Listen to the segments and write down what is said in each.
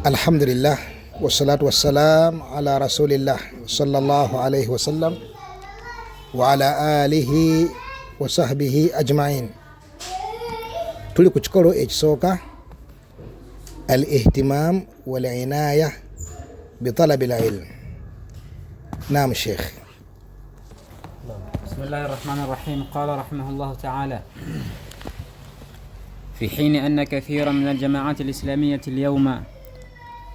Alhamdulillah wassalatu wassalam ala rasulillah sallallahu alaihi wasallam wa ala alihi wa sahbihi ajmain. Tuli ku kikolo ekisooka, al ihtimam wal inaya bitalabi lilm. Naam Sheikh. بسم الله الرحمن الرحيم. قال رحمه الله تعالى: في حين أن كثيرا من الجماعات الإسلامية اليوم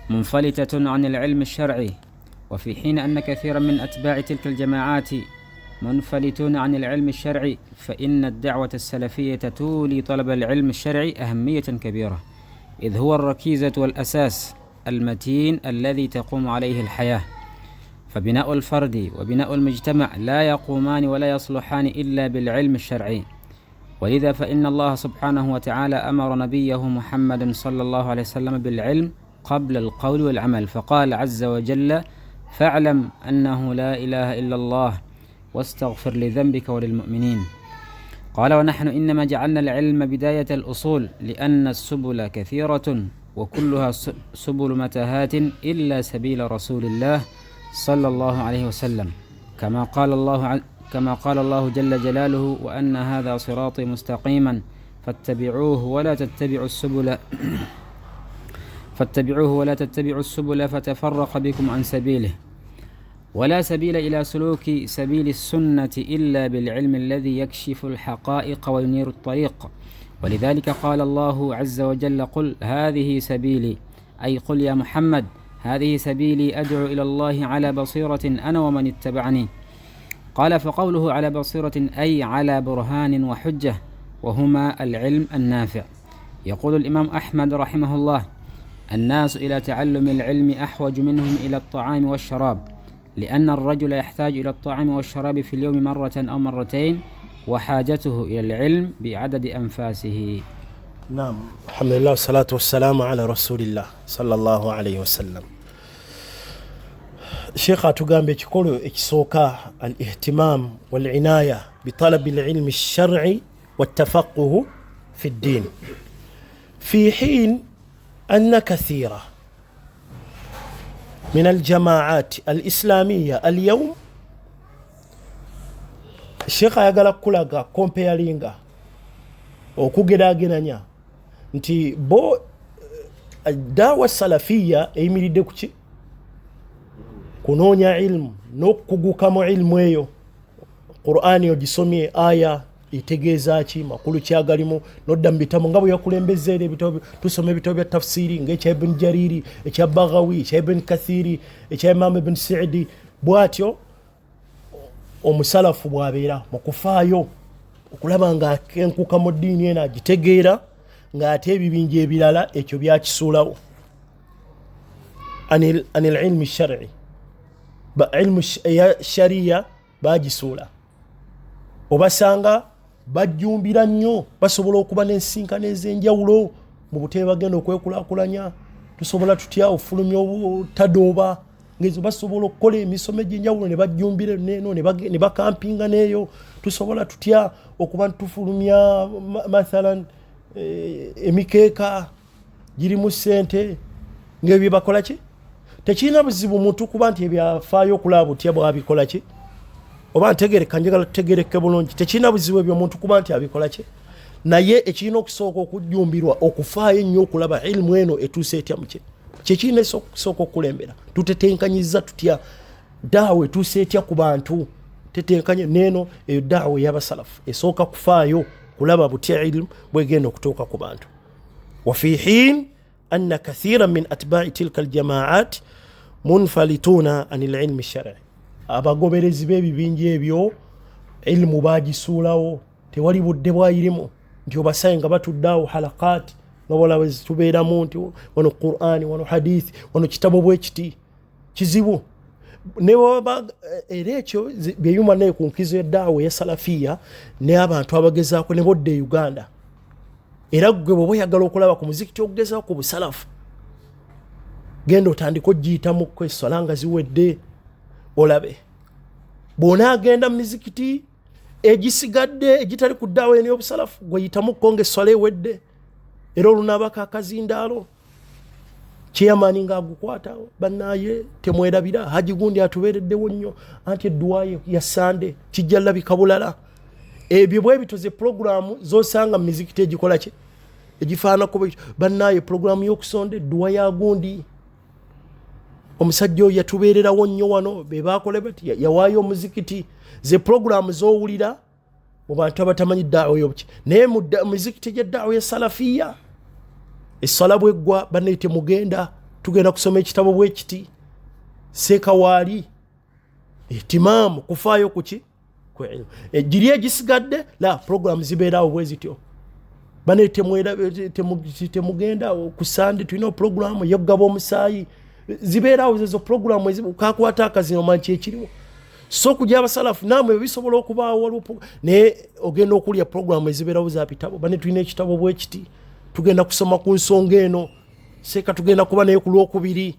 منفلتة عن العلم الشرعي، وفي حين أن كثيرا من أتباع تلك الجماعات منفلتون عن العلم الشرعي، فإن الدعوة السلفية تولي طلب العلم الشرعي أهمية كبيرة، إذ هو الركيزة والأساس المتين الذي تقوم عليه الحياة. فبناء الفرد وبناء المجتمع لا يقومان ولا يصلحان إلا بالعلم الشرعي. ولذا فإن الله سبحانه وتعالى أمر نبيه محمد صلى الله عليه وسلم بالعلم قبل القول والعمل، فقال عز وجل: فاعلم أنه لا إله إلا الله واستغفر لذنبك وللمؤمنين. قال: ونحن إنما جعلنا العلم بداية الأصول، لأن السبل كثيرة وكلها سبل متاهات إلا سبيل رسول الله صلى الله عليه وسلم، كما قال الله جل جلاله: وأن هذا صراطي مستقيما فاتبعوه ولا تتبعوا السبل فاتبعوه ولا تتبعوا السبل فتفرق بكم عن سبيله. ولا سبيل إلى سلوك سبيل السنة إلا بالعلم الذي يكشف الحقائق وينير الطريق. ولذلك قال الله عز وجل: قل هذه سبيلي، أي قل يا محمد هذه سبيلي أدعو إلى الله على بصيرة أنا ومن اتبعني. قال: فقوله على بصيرة أي على برهان وحجة، وهما العلم النافع. يقول الإمام أحمد رحمه الله: الناس إلى تعلم العلم أحوج منهم إلى الطعام والشراب، لأن الرجل يحتاج إلى الطعام والشراب في اليوم مرة أو مرتين، وحاجته إلى العلم بعدد أنفاسه. نعم، الحمد لله والصلاة والسلام على رسول الله صلى الله عليه وسلم. Sheikh atugamba ekikolo ekisooka, al-ihtimam wal-inaya bitalabi al-ilmi ash-shar'i wat-tafaqquh fi ad-din, fi hin anna kathira min al-jama'at al-islamiyya al-yawm. Sheikh ayagala kulaga comparinga, okugeraageranya nti bo dawa salafiyya eyimiridde kuki? Kunoonya ilmu n'okukuguka mu ilmu eyo. Qur'ani ogisomye, aya etegeeza ki, makulu kyagalimu, nodda mu bitabo nga bwe yakulembeza era ebitabo. Tusoma ebitabo bya tafsiri ng'ekya Ibn Jariri, ekya Baghawi, ekya Ibn Kathiri, ekya Imam Ibn Sa'di. Bw'atyo omusalafu bw'abeera mu kufaayo okulaba ng'akenkuka mu ddiini eno, agitegeera, ng'ate ebibinja ebirala ekyo byakisuulawo. Anil ilmi shar'i, ilmu ya sharia bagisuula. Obasanga bajjumbira nnyo, basobola okuba n'ensinkano ez'enjawulo mu butebe bagenda okwekulaakulanya. Tusobola tutya ofulumya obutadooba ngezo, basobola okukola emisomo egy'enjawulo ne bajjumbira neeno ne bakampinga n'eyo. Tusobola tutya okuba tufulumya mathalan emikeeka girimu ssente, ng'ebyo bakola ki? Tekirina buzibu muntu kuba nti ebyafaayo okulaba butya bwabikola ki, oba ntegereka, njagala tutegereke bulungi. Tekirina buzibu ebyo omuntu kuba nti abikola ki, naye ekirina okusooka okujjumbirwa okufaayo ennyo okulaba ilmu eno etuuse etya muki, kyekirina okusooka okukulembera. Tutetenkanyiza tutya daawa etuuse etya ku bantu, tetenkanye neeno eyo daawa ey'abasalafu esooka kufaayo kulaba butya ilmu bwegenda okutuuka ku bantu. Wa fi hin anna kathiran min atba'i tilka aljamaat munfalituna anil ilmi shar'i, abagoberezi b'ebibinja ebyo ilmu bagisuulawo, tewali budde bwayirimu nti obasaye nga batudde awo halaqat nga bolaba tubeeramu nti wano Qur'ani, wano hadithi, wano kitabo bwekiti, kizibu. Newaba era ekyo byeyuma naye ku nkizo y'eddaawa eya salafiya n'abantu abagezaako ne bodda e Uganda. Era ggwe bw'oba oyagala okulaba ku muzikiti okugezaako ku busalafu, genda otandike ogiyitamuko esswala nga ziwedde olabe. Bw'onaagenda mu mizikiti egisigadde egitali ku ddaawa eno y'obusalafu, gwe yitamuko ng'esswala ewedde, era olunaabako akazindaalo. Chairman ng'agukwata, bannaye temwerabira Haji gundi atubeereddewo nnyo, anti edduwaye ya Sande kijja labika bulala. Ebyo bwe bityo ze puroguramu z'osanga mu mizikiti egikola ki, egifaanako bwe. Bannaye, puroguramu y'okusonda edduwa ya gundi, omusajja oyo yatubeererawo nnyo wano, be bakola bati, yawaayo omuzikiti. Ze puroguramu z'owulira mu bantu abatamanyi daawa yobuki. Naye mu mizikiti gya daawa ya salafiya, essala bweggwa, bannaye temugenda, tugenda kusoma ekitabo bwekiti. Seekawaali ihtimaamu, kufaayo kuki, giri egisigadde la puroguramu zibeerawo bwe zityo. Bane temugenda ku Sande, tulina puroguramu yokugaba omusaayi. Zibeerawo zezo puroguramu, kakwata akazina omanyi kyekiriwo. So okujja abasalafu namwe bisobola okubaawo, waliwo naye ogenda okulya puroguramu ezibeerawo za bitabo. Bane, tulina ekitabo bwekiti, tugenda kusoma ku nsonga eno, seeka tugenda kuba naye ku Lwokubiri.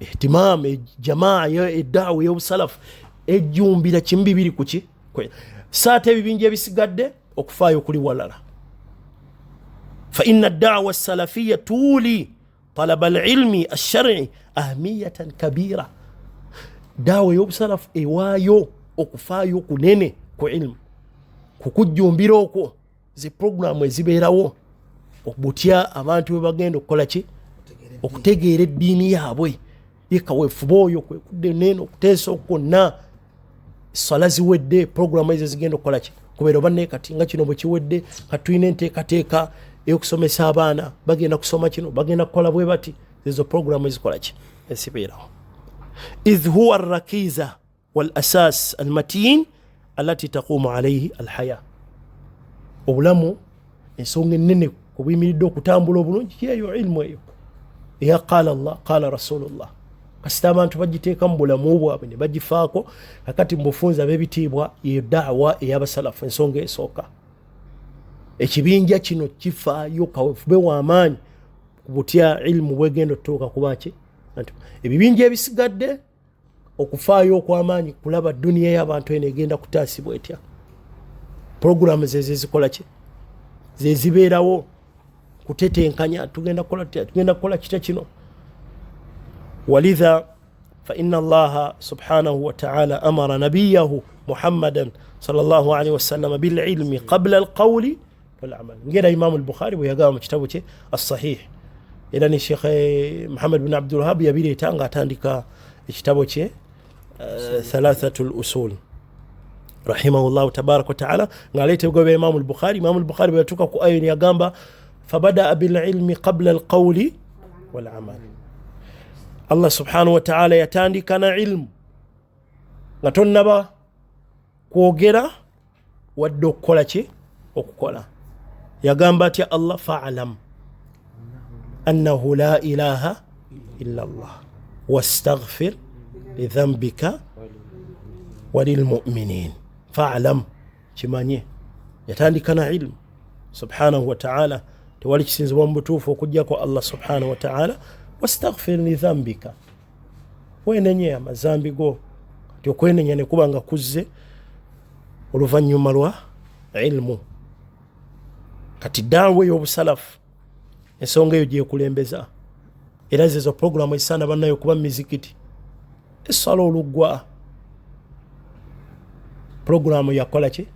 Ihtimam ejamaa eddaawa ey'obusalafu ejjumbira kimu bibiri kuki saata, ebibinja ebisigadde okufaayo kuli walala. Fa inna daawa salafiya tuuli talaba alilmi alshari ahmiyatan kabira. Daawa ey'obusalafu ewaayo okufaayo kunene ku ilmu, kukujjumbira okwo. Zi puroguramu ezibeerawo butya abantu bwe bagenda okukola ki, okutegeera eddiini yaabwe. Ye kaweefube oyo kwekudde neeno okuteesa okwonna. Sala ziwedde, puroguramu ezo zigenda okukola ki, kubeera oba naye kati nga kino bwe kiwedde, kati tulina enteekateeka ey'okusomesa abaana, bagenda kusoma kino, bagenda kukola bwe bati. Ezo puroguramu ezikola ki, ezibeerawo. Idh huwa arrakiza wal asas almatin alati taqumu alaihi alhaya, obulamu ensonga ennene kubuyimiridde okutambula obulungi kyeyo ilmu eyo eya qala Allah qala Rasulullah. Kasita abantu bagiteeka mu bulamu bwabwe ne bagifaako. Kakati mu bufunza ab'ebitiibwa, yeyo daawa ey'abasalafu ensonga esooka. Ekibinja kino kifaayo kawefube w'amaanyi butya ilmu bwegenda otutuuka kubaki. Ebibinja ebisigadde okufaayo okw'amaanyi kulaba duniya y'abantu eno egenda kutaasibwa etya. Puroguramu zezezikola ki, zezibeerawo kutetenkanya, tugenda kukola tutya, tugenda kukola kitya kino. Walidha faina Allaha subhanahu wataala amara nabiyahu Muhammadan sallallahu alaihi wasallam bililmi qabla alqawli walamal, ngera Imamu Lbukhari bwe yagamba mu kitabu kye Assahih, era ne Shekh Muhammad bin Abdulwahab yabireeta nga atandika ekitabo kye Thalathatu Lusul rahimahullahu tabaraka wataala, ng'aleeta ebigambo bya Imamu Lbukhari. Imamu Lbukhari bwe yatuuka ku ayo yagamba fabadaa bililmi qabla alqawli walamal. Allah subhanahu wataala yatandika na ilmu nga tonnaba kwogera wadde okukola ki, okukola. Yagamba atya Allah? Falam annahu la ilaha illa Allah wastaghfir lidhambika walilmuminin. Falam, kimanye. Yatandika na ilmu subhanahu wataala, tewali kisinzibwa mu butuufu okugjako Allah subhanahu wataala. Wastaghfir lidhambika, wenenye amazambi go. Kati okwenenya nekuba nga kuzze oluvannyuma lwa ilmu. Kati daawa ey'obusalafu ensonga eyo gyekulembeza, era zezo puroguramu ezisaana bannayo okuba mu mizikiti. Essala oluggwa, puroguramu yakola ki,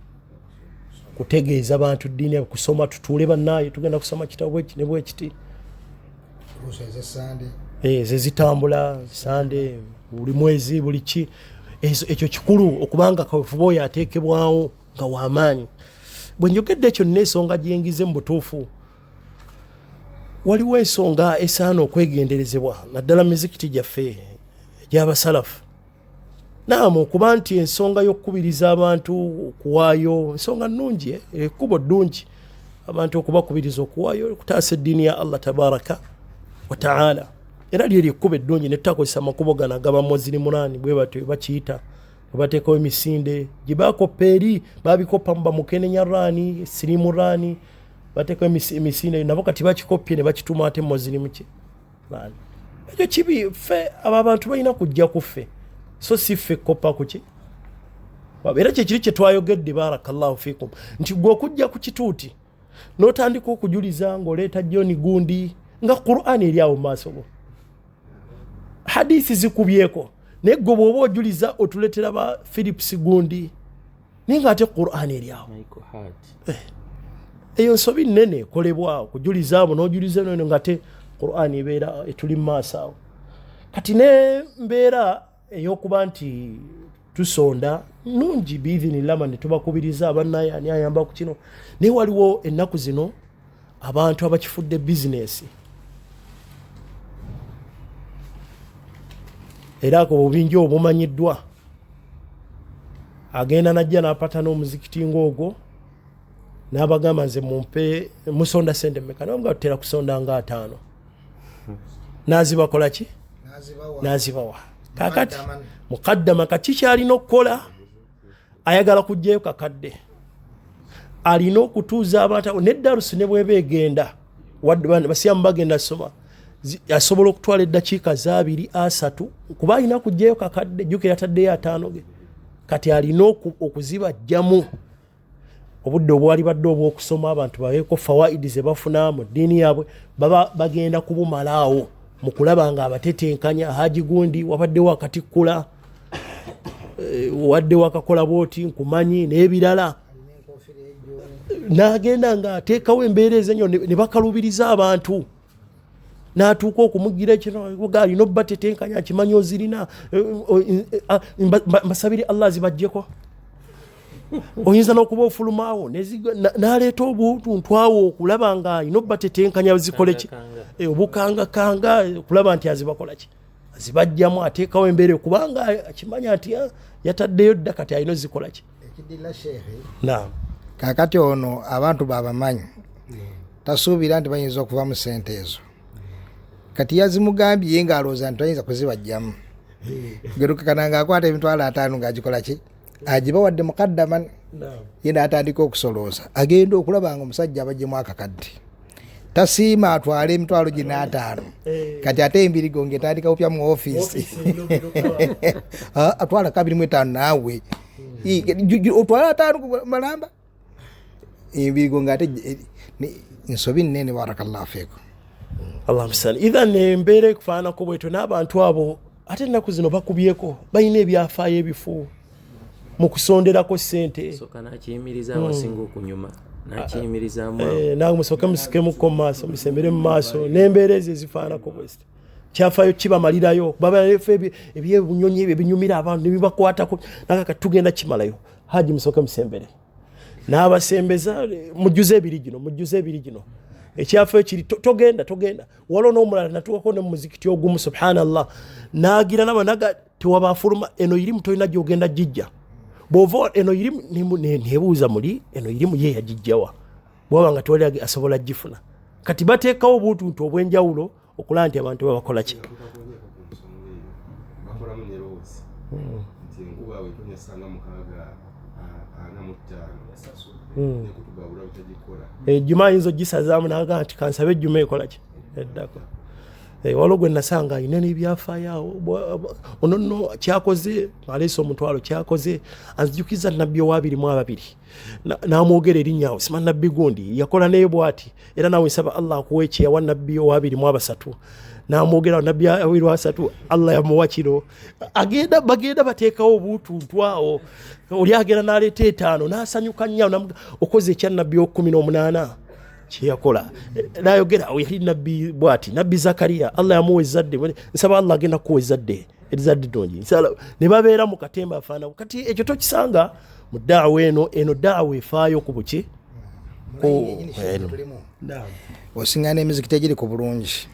kutegeeza bantu ddiini, kusoma, tutuule bannaye tugenda kusoma kitabo bweki ne bwekiti. Ze zitambula Sande buli mwezi buli ki. Ekyo kikulu okubanga kaweefube oyo ateekebwawo nga wamaanyi. Bwe njogedde ekyo, nina ensonga gyengize. Mu butuufu waliwo ensonga esaana okwegenderezebwa, naddala mizikiti gyaffe egy'abasalafu. Naamu, okuba nti ensonga y'okukubiriza abantu okuwaayo ensonga nnungi, ekkubo ddungi abantu okubakubiriza okuwaayo okutaasa eddiini ya Allah tabaraka wataala, era lyeryo ekkubo eddungi. Netutakozesa amakubo gano agaba mozirimurani bwe batyo bakiyita, bateekawo emisinde gye bakoppa eri, babikoppa mu bamukenenya rani sirimu rani, bateekawo emisinde nabo kati bakikoppye ne bakituma ate mozirimu ki rani. Ekyo kibi. Ffe abo abantu balina kujja ku ffe, so si ffe koppa kuki. Era kyekiri kyetwayogedde, barakallahu fikum, nti gwe okujja ku kituuti n'otandika okujuliza ng'oleeta John gundi. Nga Qur'ani eri awo mu maaso go, hadisi zikubyeko, naye gwe bw'oba ojuliza otuleetera ba Philips gundi, naye nga ate Qur'ani eri awo. Eyo nsobi nnene ekolebwa okujuliza abo n'ojuliza eno nga ate Qur'ani ebeera etuli mu maaso awo. Kati ne mbeera ey'okuba nti tusonda nungi biidhinillah, ne tubakubiriza abannaye ani ayamba ku kino, naye waliwo ennaku zino abantu abakifudde bizinesi, era ako bubingi obumanyiddwa. Agenda najja n'apata n'omuzikiti ng'ogwo n'abagamba nze mumpe, musonda sente mmeka? Naye tutera kusonda nga 5. N'azibakola ki? N'azibawa. Kakati mukaddama kati kyalina okukola, ayagala kuggyayo kakadde, alina okutuuza abantu neddalusi ne bweba egenda basiramu bagenda soma, asobola okutwala eddakiika 2 3 kuba alina kuggyayo kakadde, jjukira ataddeyo 5 ge. Kati alina okuzibajjamu obudde obwali badde obw'okusoma, abantu babeeko fawaidi ze bafuna mu ddiini yaabwe, baba bagenda kubumalaawo mu kulaba nga abatetenkanya. Haji gundi wabaddewo akatikkula, wadde wakakola bwoti nkumanyi n'ebirala, n'agenda ng'ateekawo embeera ezenyo ne bakalubiriza abantu, n'atuuka okumugira ekino alina obbatetenkanya, akimanyi ozirina, mbasabire Allah azibaggyeko. Oyinza n'okuba ofulumaawo n'aleeta obuntu awo okulaba nga alina obbatetenkanya zikole ki, obukangakanga okulaba nti azibakola ki, azibajjamu, ateekawo embeera kubanga akimanya nti yataddeyo dda, kati alina ozikola ki. Naam. Kakati ono abantu babamanyi, tasuubira nti bayinza okuva mu ssente ezo. Kati yazimugambye ye ng'alowooza nti tayinza kuzibajjamu. Gerukakana ng'akwata emitwalo 5 ng'agikola ki, agibawadde mukaddaman, ye n'atandika okusolooza, agenda okulaba nga omusajja abajjemu akakadde, tasiima atwale emitwalo gino 5. Kati ate embirigo ng'etandika bupya mu ofiisi, atwala 25 naawe otwala 5 malamba, embirigo ng'ate nsobi nnene. Barakallahu fiikum. Allahumma salli. Idhan embeera ekufaanako bwetyo n'abantu abo ate ennaku zino bakubyeko, balina ebyafaayo ebifu mu kusonderako ssente. Soka n'akiyimiriza awasinga okunyuma, n'akiyimirizaamu awo. Nange musooke musikemukko mu maaso, musembere mu maaso n'embeera ezo ezifaanako bweziti. Kyafaayo kibamalirayo, babaleefa ebyebunyonyi ebyo ebinyumira abantu ne bibakwatako, naga kati tugenda kimalayo. Haji musooke musembere, n'abasembeza, mujjuze ebiri gino, mujjuze ebiri gino. Ekyafaayo kiri togenda, togenda. Waliwo n'omulala natuukako ne mu muzikiti ogumu, subhanallah, n'agira naba naga tewabafuluma, eno irimu tolina gy'ogenda gijja. Bw'ova eno irimu, nebuuza muli eno irimu ye yagijjawa, bw'aba nga tewali asobola gifuna. Kati bateekawo obutuntu obw'enjawulo okulaba nti abantu babakola ki. Bakolamu ne rose nti enkuba wetonya sanga 6 45 nekutugabula butagikola. Ejjuma ayinza ogisazaamu n'agamba nti kansabe ejjuma ekola ki eddako. Waliwo gwe nasanga alina n'ebyafaayo awo, ono nno kyakoze aleese omutwalo, kyakoze anzijukiza nabbi owabiri mu ababiri, n'amwogera erinnya awo, sima nabbi gundi yakola naye bw'ati, era naawe nsaba Allah akuwe kye yawa nabbi owabiri mu abasatu, n'amwogera nabbi abiri asatu Allah yamuwa kino. Agenda bagenda bateekawo obutuntu awo, oli agenda n'aleeta 5 n'asanyuka nnyo, okoze ekya nabbi ow'ekumi n'omunaana kyeyakola, n'ayogera awo yali nabbi bw'ati, nabbi Zakariya Allah yamuwa ezzadde, nsaba Allah agenda kukuwa ezzadde, ezzadde ddungi, ne babeera mu katemba afaanana. Kati ekyo tokisanga mu ddaawa eno, eno ddaawa efaayo ku buki. Osingana emizikiti egiri ku bulungi,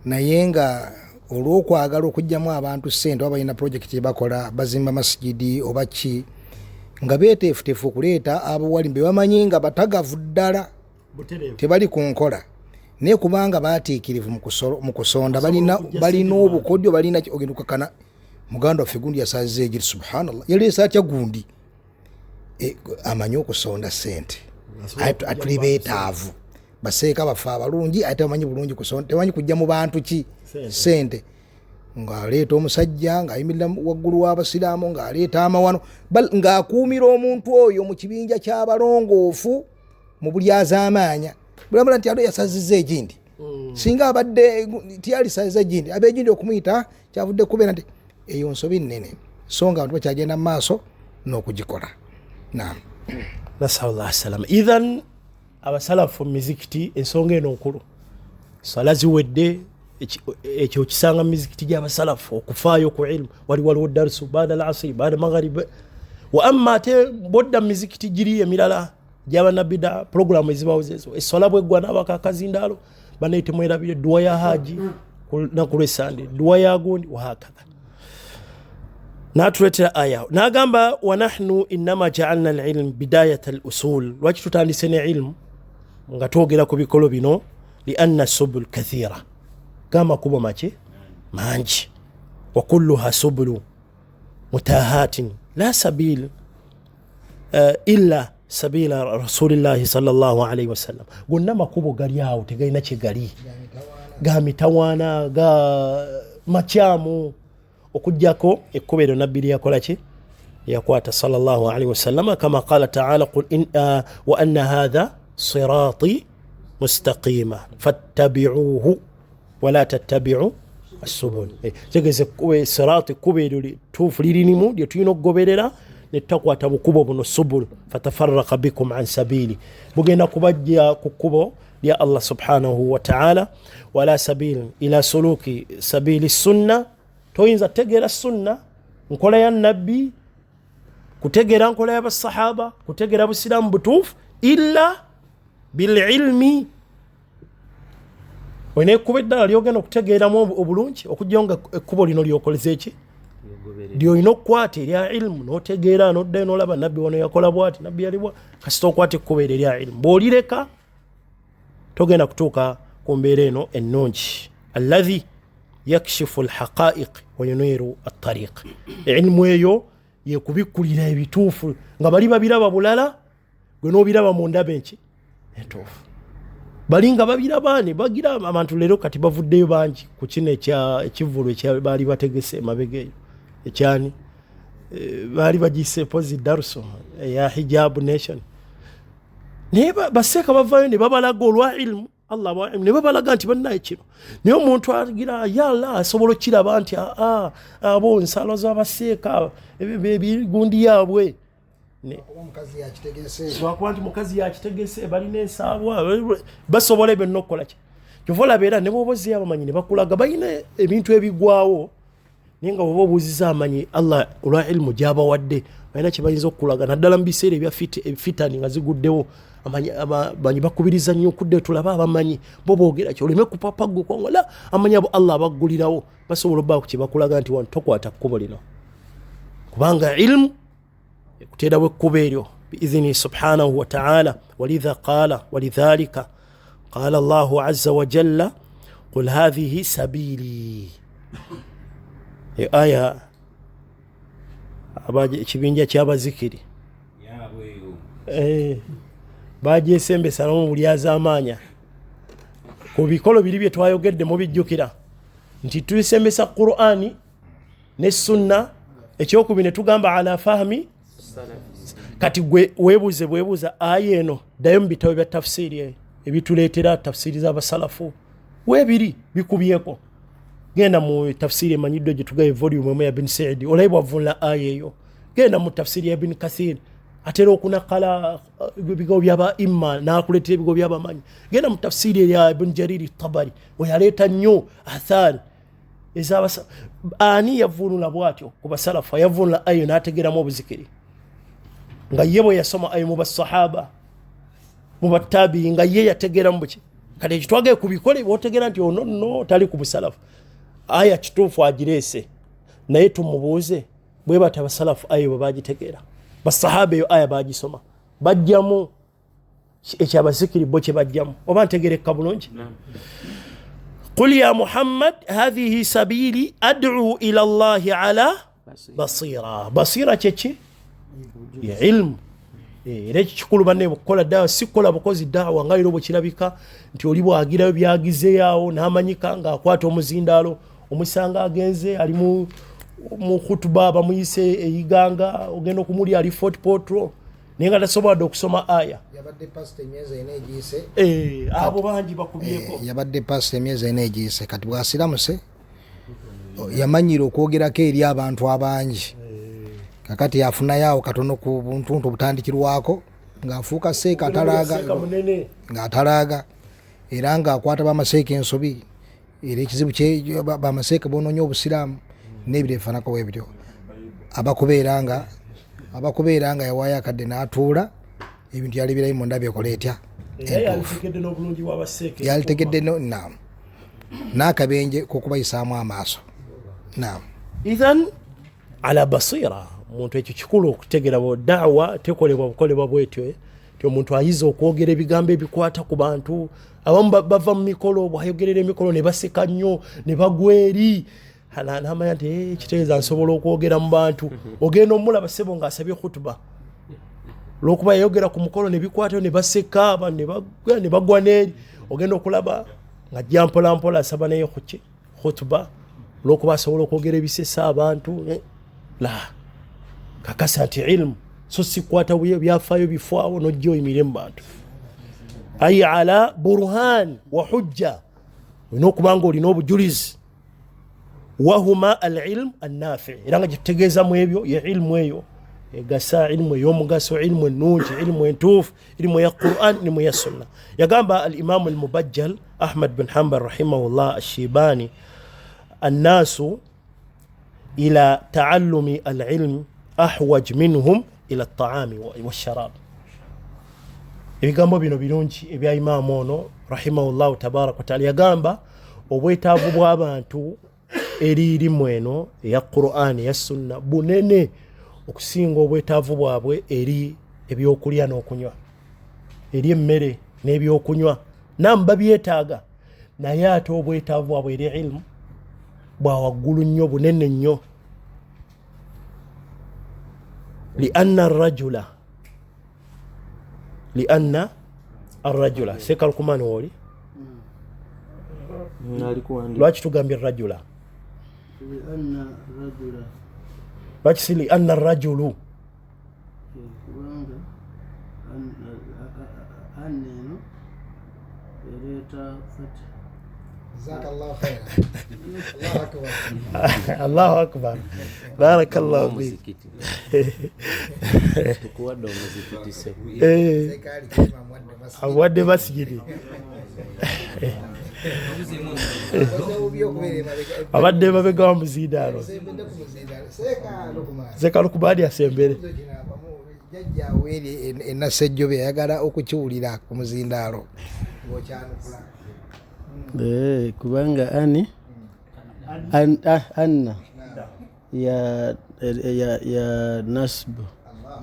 naye nga olw'okwagala okuggyamu abantu ssente, oba balina projekiti bakola, bazimba masigidi oba ki, nga beeteefuteefu okuleeta abawali be bamanyi nga batagavu ddala, tebali ku nkola, naye kubanga baatiikirivu mu kusonda, balina obukodyo, balina ogenda okukakana muganda waffe gundi yasaziza egiri, subhanallah, yaleese atya gundi, amanyi okusonda ssente, atuli beetaavu, baseeka baffe abalungi, ate tebamanyi bulungi kusonda, tebamanyi kujja mu bantu ki ssente, ng'aleeta omusajja ng'ayimirira waggulu w'abasiraamu, ng'aleeta amawano, ng'akuumira omuntu oyo mu kibinja ky'abalongoofu mu buli azaamaanya, bulambula nti alo yasaziza egindi. Singa abadde tiyalisaza gindi, ab'egindi okumuyita kyavudde kubeera nti eyo nsobi nnene, so nga abantu bakyagenda mu maaso n'okugikola. Naam. Nasalullah salama. Ithan abasalafu mu mizikiti ensonga eno nkulu, sala ziwedde, ekyo okisanga mu mizikiti gy'abasalafu okufaayo ku ilmu. Waliwo darusu baada al asiri, baada magharib. Wa amma ate bodda mu mizikiti giri emirala gy'abanabida, puroguramu ezibawo zezo, eswala bweggwa n'abaka akazindaalo banaye temwerabire dduwa ya haji ku lunaku lw'essande, dduwa ya gundi, wahakadha. N'atuleetera aya n'agamba wanahnu innama jaalna al ilm bidayat al usul. Lwaki tutandise ne ilmu nga twogera ku bikolo bino? Lianna subul kathira, gamakubo maki mangi, wa kulluha subulu mutahatin la sabil illa sabila rasulillahi sallallahu alaihi wasallam. Gonna makubo gali awo tegalina kye gali, ga mitawaana, ga makyamu, okuggyako ekkubo eryo nabbi lyakola ki yakwata sallallahu alaihi wasallam, kama qala taala qul in wa anna hadha sirati mustaqima fattabi'uhu wala tattabi'u as-subul. Tegeze sirati ekkubo eryo ttuufu lirinimu lye tulina okugoberera, ne tutakwata bukubo buno subul fatafarraqa bikum an sabili, bugenda kubajja ku kkubo lya Allah subhanahu wa ta'ala. Wala sabil ila suluki sabili sunna, toyinza kutegeera sunna nkola ya nabbi, kutegeera nkola y'abasahaba, kutegeera busiraamu butuufu illa bililmi. Olina ekkubo eddala lyogenda okutegeeramu obulungi okujjawo nga ekkubo lino lyokoleza eki lyolina okukwata erya ilmu, n'otegeera n'oddayo n'olaba nabbi wano yakola bwati, nabbi yali bwa, kasita okwata ekkubo eryo erya ilmu. Bw'olireka togenda kutuuka ku mbeera eno ennungi, alladhi yakshifu alhaqaiq wa yuniru attariq. Ilmu eyo yekubikkulira ebituufu nga bali babiraba bulala, gwe n'obiraba mu ndaba enki entuufu. Bali nga babiraba ne bagira abantu leero kati bavuddeyo bangi ku kino ekivvulu ekya baali bategese emabega eyo ekyani, baali bagiyise pozi daruso eya hijab nation, naye baseeka bavaayo ne babalaga olwa ilmu Allah wa ne babalaga nti bannaye kino. Naye omuntu agira ya Allah asobola okukiraba nti abo nsalo z'abaseeka ebigundi yaabwe, lwakuba nti mukazi yakitegese, balina ensaabwa, basobola ebyo nnokukola ki. Kyova olaba era ne bw'oba ozzeeyo abamanyi ne bakulaga balina ebintu ebigwawo, naye nga bw'oba obuuziza amanyi Allah olwa ilmu gy'abawadde balina kye bayinza okukulaga, naddala mu biseera ebya fitani nga ziguddewo. Amanyi bakubiriza nnyo okudde tulabe abamanyi bo boogera ki, oleme kupapagguka la amanyi abo Allah abaggulirawo basobola obbaako kye bakulaga nti wano tokwata kkubo lino, kubanga ilmu ekuteerawo ekkubo eryo biidhini subhanahu wa ta'ala. Walidha qala walidhalika qala Allahu azza wa jalla qul hadhihi sabili. Aya ekibinja ky'abazikiri bagyesembesa namu buli azaamaanya ku bikolo biri bye twayogedde mubijjukira nti tulisembesa Qur'ani ne sunna, ekyokubiri ne tugamba ala fahmi. Kati gwe weebuuze bwebuuza aya eno, ddayo mu bitabo bya tafsiiri ebituleetera tafsiiri z'abasalafu weebiri bikubyeko, genda mu tafsiiri emanyiddwa gye tugaye volume emu ya Ibn Saidi olabe bwavunula aya eyo, genda mu tafsiiri ya Ibn Kathir atera okunakala ebigambo byaba imma n'akuleetera ebigambo by'abamanyi, genda mu tafsiiri ya Ibn Jariri Tabari oyaleeta nnyo athari ez'abasa. Ani yavunula bw'atyo ku basalafu? Yavunula ayo n'ategeeramu obuzikiri nga ye bwe yasoma ayo mu basahaba mu batabiyi nga ye yategeeramu buki. Kati ekyo twagala kubikole bw'otegeera nti ono nno tali ku busalafu, aya kituufu agireese, naye tumubuuze bwe bati abasalafu ayo bwe bagitegeera, basahaba eyo aya bagisoma bajjamu ekyabazikiri bo kye bajjamu, oba ntegerekka bulungi? Qul ya Muhammad hadhihi sabili ad'u ila Allahi ala basira. Basira kyeki? Ya ilmu. Era ekyo kikulu banne okukola daawa, si kukola bukozi daawa nga leero bwe kirabika nti oli bwagirayo byagizeeyo n'amanyika ng'akwata omuzindaalo, omusanga agenze ali mu khutuba bamuyise e Iganga, ogenda okumulya ali Fort Portal, Naye nga tasobola dde okusoma aya. Yabadde pasita emyezi ena egiyise. Abo bangi bakubyeko. Yabadde pasita emyezi ena egiyise, kati bwasiramuse yamanyira okwogerako eri abantu abangi. Kakati yafunayo awo katono ku buntuntu obutandikirwako ng'afuuka seeka atalaaga, Seeka munene. ng'atalaaga era ng'akwata bamaseeka ensobi, era ekizibu kye bamaseeka bonoonye obusiraamu n'ebiro ebifaananako bwe bityo. Abakubeera nga yawaayo akadde n'atuula, ebintu yalibirayo mu ndabyo ekola etya? Era yalitegedde n'obulungi bw'abaseeka. Yalitegedde naam, n'akabenje k'okubayisaamu amaaso. Naam. Ithan ala basira, omuntu ekyo kikulu okutegeera bwe daawa tekolebwa bukolebwa bwetyo, nti omuntu ayiza okwogera ebigambo ebikwata ku bantu. Abamu bava mu mikolo, bwayogerera emikolo ne baseka nnyo ne bagwa eri. N'amanya nti, kitegeeza nsobola okwogera mu bantu. Ogenda omulaba ssebo ng'asabye khutuba, olw'okuba yayogera ku mukolo ne bikwatayo ne baseka, abantu ne bagwa n'eri. Ogenda okulaba ng'ajja mpola mpola asaba naye kuki khutuba, olw'okuba asobola okwogera ebisesa abantu. La kakasa nti ilmu so sikwata buye byafaayo bifaawo n'ojja oyimire mu bantu. Ayi ala burhan wa hujja, olina okuba nga olina obujulizi. Wahuma al ilm annafi, era nga gyetutegeeza mu ebyo ye ilmu eyo egasa, ilmu ey'omugaso, ilmu ennungi, ilmu entuufu, ilmu eya Quran, ilmu eya sunna. Yagamba al imamu al mubajjal Ahmad bin Hanbal rahimahullah ashibani, annasu ila taallumi al ilm ahwaj minhum ila taami washarab. Ebigambo bino birungi ebya imaamu ono rahimahullahu tabaraka wataala. Yagamba obwetaavu bw'abantu eri irimu eno eya Quran eya sunna bunene okusinga obwetaavu bwabwe eri ebyokulya n'okunywa, eri emmere n'ebyokunywa. Namu babyetaaga, naye ate obwetaavu bwabwe eri ilmu bwa waggulu nnyo, bunene nnyo. Lianna arrajula, lianna arrajula, Sheikh Luqman wooli? Lwaki tugambye rajula? Lianna rajula. Lwaki si lianna rajulu? Kubanga anna eno ereeta fati. Jazakallahu khairan. Allahu akbar. Allahu akbar. Barakallahu fik. Omuzikiti. Tukuwadde omuzikiti ssebo. Seeka ali kima amuwadde masjidi. Amuwadde masjidi. Oze bubi okubeera emabega. Abadde emabega wa muzindaalo. Osembedde ku muzindaalo. Seeka Luqman. Seeka Luqman asembere. Jjajjaawe eri e Nassejjobe yayagala okukiwulira ku muzindaalo ng'okyanukula. Kubanga ani anna ya ya ya nasbu.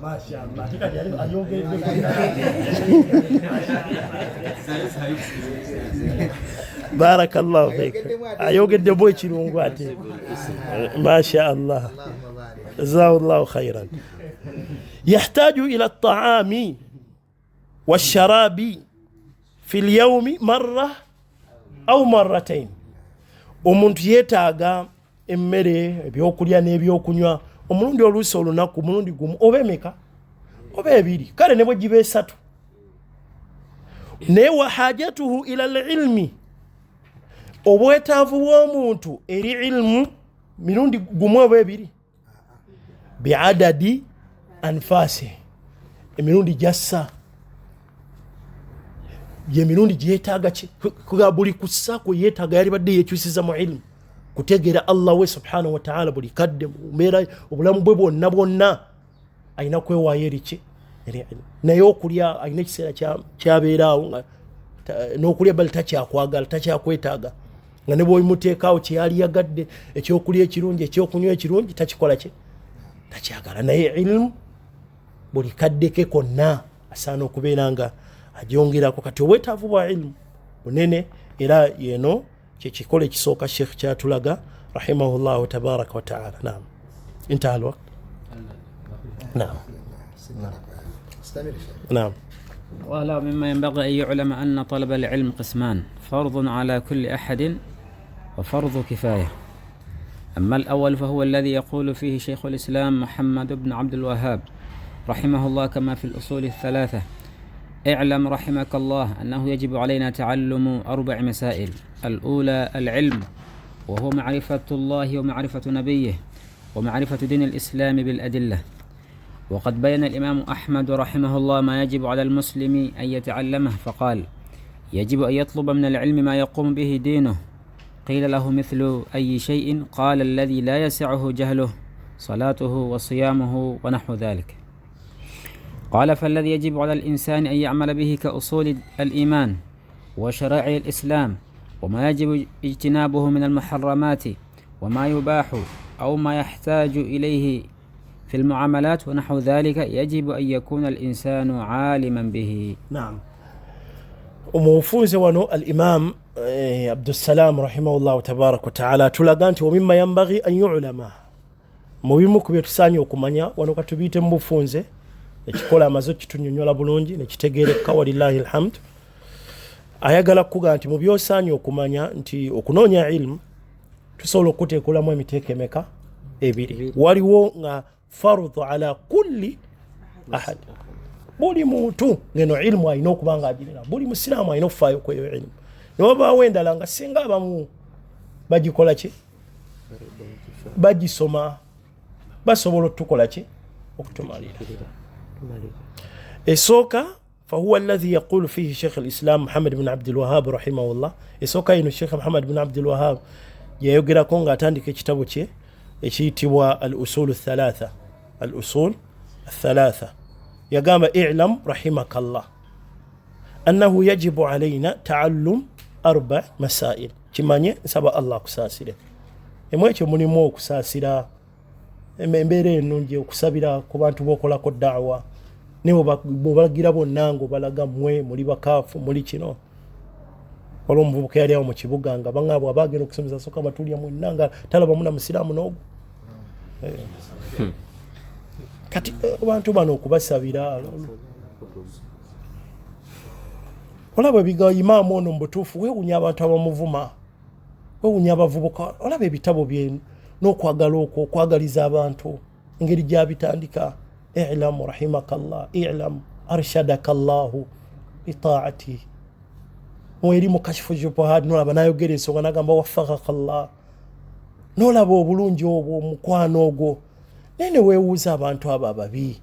Mashallah. Ate kati ayongedde. Barakallahu fik. Ayogeddemu ekirungo ate. Masha Allah. Allahumma barik. Jazakallahu khairan. Yahtaju ila at-ta'ami wash-sharabi fi al-yawmi marra au marratain. Omuntu yeetaaga emmere, ebyokulya n'ebyokunywa omulundi oluusi olunaku omulundi gumu oba emeka oba ebiri, kale ne bwe giba esatu. Naye wa hajatuhu ila al-ilmi, obwetaavu bw'omuntu eri ilmu mirundi gumu oba ebiri, biadadi anfasi, emirundi gyassa gyemirundi gyetaaga ki buli kussa kwe yeetaaga yalibadde yekyusiza mu ilmu kutegeera Allah we subhanahu wa ta'ala buli kadde mu mbeera obulamu bwe bwonna bwonna alina kwewaayo eri ki eri ilmu. Naye okulya alina ekiseera kyabeeraawo nga n'okulya bali takyakwagala, takyakwetaaga, nga ne bw'omuteekaawo kyeyali yagadde ekyokulya ekirungi ekyokunywa ekirungi takikola ki takyagala. Naye ilmu buli kadde ke konna asaana okubeera nga agyongerako. Kati obwetaavu bwa ilmu bunene, era yeno kyekikolo ekisooka Sheikh kyatulaga rahimahullahu tabaraka wa taala. Naam, intaha alwakt. Naam. Naam. قال مما ينبغي أن يعلم أن طلب العلم قسمان: فرض على كل أحد وفرض كفاية. أما الأول فهو الذي يقول فيه شيخ الإسلام محمد بن عبد الوهاب رحمه الله كما في الأصول الثلاثة. اعلم رحمك الله أنه يجب علينا تعلم 4 مسائل. الأولى العلم، وهو معرفة الله ومعرفة نبيه ومعرفة دين الإسلام بالأدلة. وقد بين الإمام أحمد رحمه الله ما يجب على المسلم أن يتعلمه، فقال: يجب أن يطلب من العلم ما يقوم به دينه. قيل له: مثل أي شيء؟ قال: الذي لا يسعه جهله، صلاته وصيامه ونحو ذلك. قال: فالذي يجب على الإنسان أن يعمل به كأصول الإيمان وشرائع الإسلام، وما يجب اجتنابه من المحرمات، وما يباح أو ما يحتاج إليه في المعاملات ونحو ذلك، يجب أن يكون الإنسان عالما به. نعم. Omufunze wano al-Imam Abdussalam rahimahullahu tabaraka wa taala tulaga nti wamimma yambaghi an yu'lama, mu bimu ku bye tusaanye okumanya wano katubiyite mu bufunze, ekikola amaze kitunyonnyola bulungi nekitegeereka, walillahi alhamd. Ayagala kukuga nti mu by'osaanye okumanya nti okunoonya ilmu tusobola okuteekolamu emiteeko emeka? Ebiri. Waliwo nga fardhu ala kulli ahad, buli muntu ngeno ilmu alina okuba nga agirina, buli musiraamu alina okufaayo ku eyo ilmu. Ne wabaawo endala nga singa abamu bagikola ki? Bagisoma, basobola otukola ki? Okutumalira. Esooka fahuwa alladhi yaqulu fihi Sheikh al-Islam Muhammad bin Abdul Wahhab rahimahullah. Esooka ino Sheikh Muhammad bin Abdul Wahhab yayogerako ng'atandika ekitabo kye ekiyitibwa al-usul thalatha. Al-usul thalatha yagamba: i'lam rahimakallah annahu yajibu alayna ta'allum 4 masail. Kimanye nsaba Allah akusaasire. Emwe ekyo mulimu okusaasira, embeera ennungi, okusabira ku bantu b'okolako da'wa, ne bw'obalagira bonna ng'obalaga mmwe muli bakaafu muli kino. Waliwo omuvubuka yali awo mu kibuga nga baŋŋaabwe aba agenda okusomesa sooka batulya mwenna nga talabamu na musiraamu n'ogwo. Kati abantu bano okubasabira, olaba ebiga imaamu ono mu butuufu weewunya abantu abamuvuma, weewunya abavubuka, olaba ebitabo bye n'okwagala okwo okwagaliza abantu engeri gy'abitandika. I'lamu rahimakallah, i'lam arshadaka Allahu litaati. Mweri mu kashifu jubuhad nolaba nayogera ensonga nagamba waffaqaka Allah, nolaba obulungi obwo omukwano ogwo, naye ne weewuuza abantu abo ababi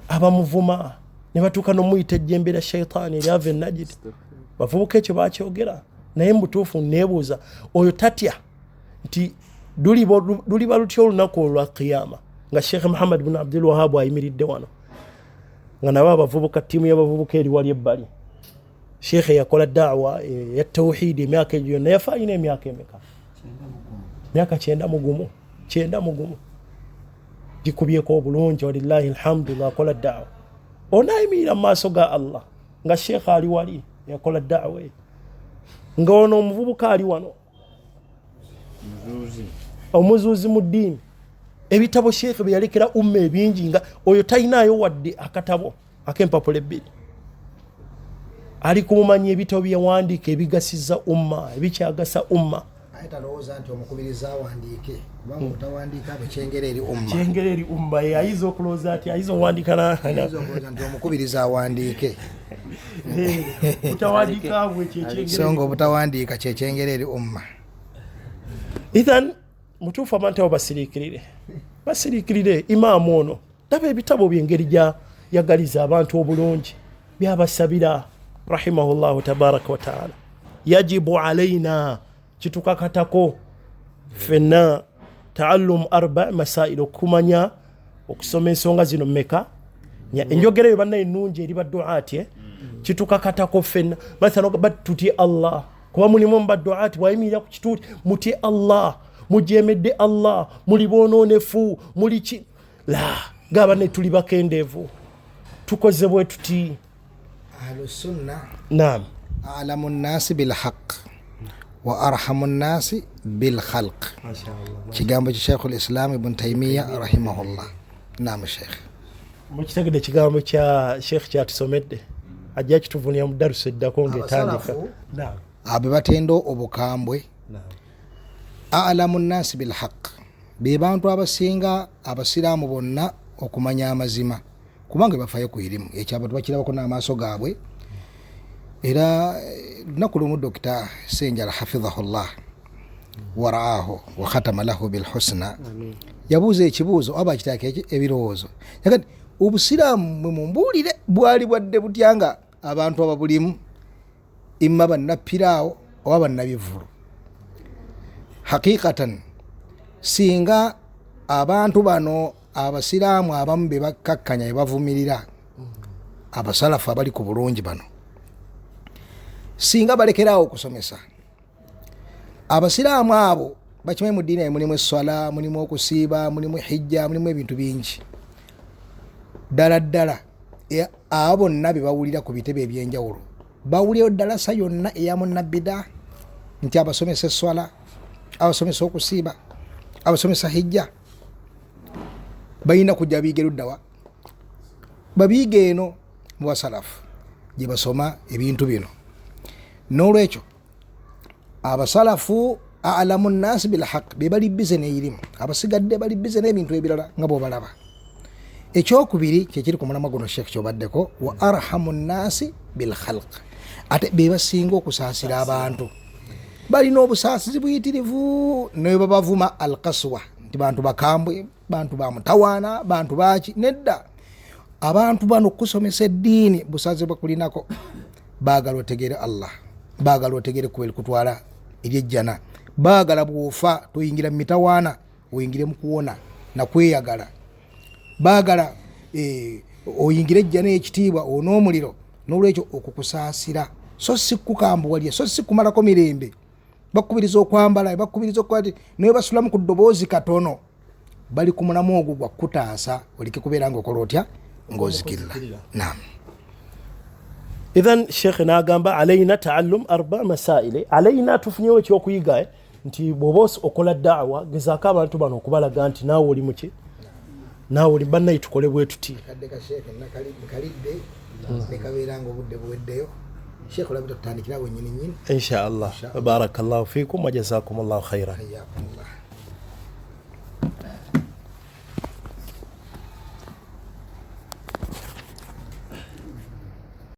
abamuvuma ne batuuka n'omuyita ejjembe lya shaitaani eryava e Najid. Bavubuka ekyo bakyogera, naye mu butuufu neebuuza oyo tatya nti luliba lutya olunaku olwa Kiyama nga Sheikh Muhammad bin Abdul Wahhab ayimiridde wano nga nabo abavubuka, ttiimu y'abavubuka eri wali ebbali. Sheikh yakola da'wa ya tawhidi emyaka egyo yonna, yafa alina emyaka emeka? Myaka 91, 91 gikubyeko obulungi, walillahi alhamdu, ng'akola da'wa. Onaayimirira mu maaso ga Allah nga Sheikh ali wali yakola da'wa eyo, nga ono omuvubuka ali wano omuzuuzi mu ddiini. Ebitabo Sheikh bye yalekera umma ebingi nga oyo talinaayo wadde akatabo ak'empapula 2. Ali kumumanya ebitabo bye yawandiika ebigasiza umma, ebikyagasa umma. Aye talowooza nti omukubiriza awandiike, kubanga otawandiika bwe kyengera eri umma. Kyengera eri umma, ye ayinza okulowooza ati ayinza owandiika ayinza okulowooza nti omukubiriza awandiike. Obutawandiika bwe kyekyengera. So nga obutawandiika kyekyengera eri umma. Ithan mutuufu abantu abo basiriikirire, basiriikirire imaamu ono. Laba ebitabo by'engeri gya yagaliza abantu obulungi byabasabira rahimahullahu tabaraka wa taala. Yajibu alaina, kitukakatako ffenna taallum 4 masail, okumanya okusoma ensonga zino mmeka. Enjogera eyo bannaye ennungi eri badduaati, kitukakatako ffenna. Mathalan tutye Allah, kuba mulimu mu badduaati bw'ayimirira ku kituuti, mutye Allah, mujemedde Allah, muli boonoonefu, muli ki la gaba ne tuli bakendeevu, tukoze bwe tuti. Ahlusunna naam a'lamu nnasi bilhaq wa arhamu nnasi bilkhalq. Kigambo kya Sheikh al-Islam Ibn Taymiyyah rahimahullah. Naam Sheikh. Mukitegedde ekigambo kya Sheikh kyatusomedde, ajja kituvunira mu darusa eddako ng'etandika. Naam. Abe batenda obukambwe. A'lamu nnasi bilhaq, be bantu abasinga abasiraamu bonna okumanya amazima, kubanga bafayo ku irimu ekyo abantu bakirabako n'amaaso gaabwe. Era lunaku lumu Dokita Senjala hafidhahullah waraahu wa khatama lahu bilhusna yabuuza ekibuuzo oba akitaako ebirowoozo, yagati obusiraamu mwe mumbuulire bwali bwadde butya nga abantu ababulimu imma bannappiraawo oba bannabivvulu. Hakikatan singa abantu bano abasiraamu abamu be bakkakkanya be bavumirira abasalafu abali ku bulungi bano, singa balekeraawo okusomesa abasiraamu abo bakimanyi mu ddiini mulimu esswala, mulimu okusiiba, mulimu hijja, mulimu ebintu bingi ddala ddala. Abo bonna be bawulira ku bitebe ebyenjawulo bawulirayo ddalasa yonna eya munnabida nti abasomesa esswala, abasomesa okusiiba, abasomesa hijja, balina kujja biige luddawa? Babiige eno mu basalafu gye basoma ebintu bino. N'olwekyo abasalafu alamu nnasi bilhaq be bali bize n'erimu, abasigadde bali bize n'ebintu ebirala nga bw'obalaba. Ekyokubiri kyekiri ku mulamwa guno Sheikh kyobaddeko, wa arhamu nnasi bilkhalq, ate be basinga okusaasira abantu, balina obusaasizi buyitirivu ne babavuma alkaswa nti bantu bakambwe, bantu bamutawaana, bantu baki. Nedda, abantu bano okusomesa eddiini busaasizi bwakulinako, baagala otegere Allah, baagala otegere kuba erikutwala eri ejjana, baagala bw'ofa toyingira mu mitawaana, oyingire mu kuwona nakweyagala, baagala oyingire ejjana ekitiibwa onoomuliro. N'olwekyo okukusaasira so si kukambuwalya, so si kumalako mirembe, bakubiriza okwambala, bakubiriza okukola, naye basulamu ku ddoboozi katono, bali ku mulamu ogwo gwa kutaasa oleke kubeera ng'okola otya ng'ozikirira. Naam. Idhan shekhe n'agamba alaina taallum arba masaili, alaina tufunyewo ekyokuyiga nti bw'oba okola daawa gezaako abantu bano okubalaga nti naawe oli muki, naawe oli bannayi, tukole bwe tuti. Kadde ka sheekhe nkalidde nekabeera nga obudde buweddeyo. Sheekhe olabita tutandikira wennyini nnyini insha Allah. Barakallahu fikum wa jazakumullahu khairan. Hayyakumullah.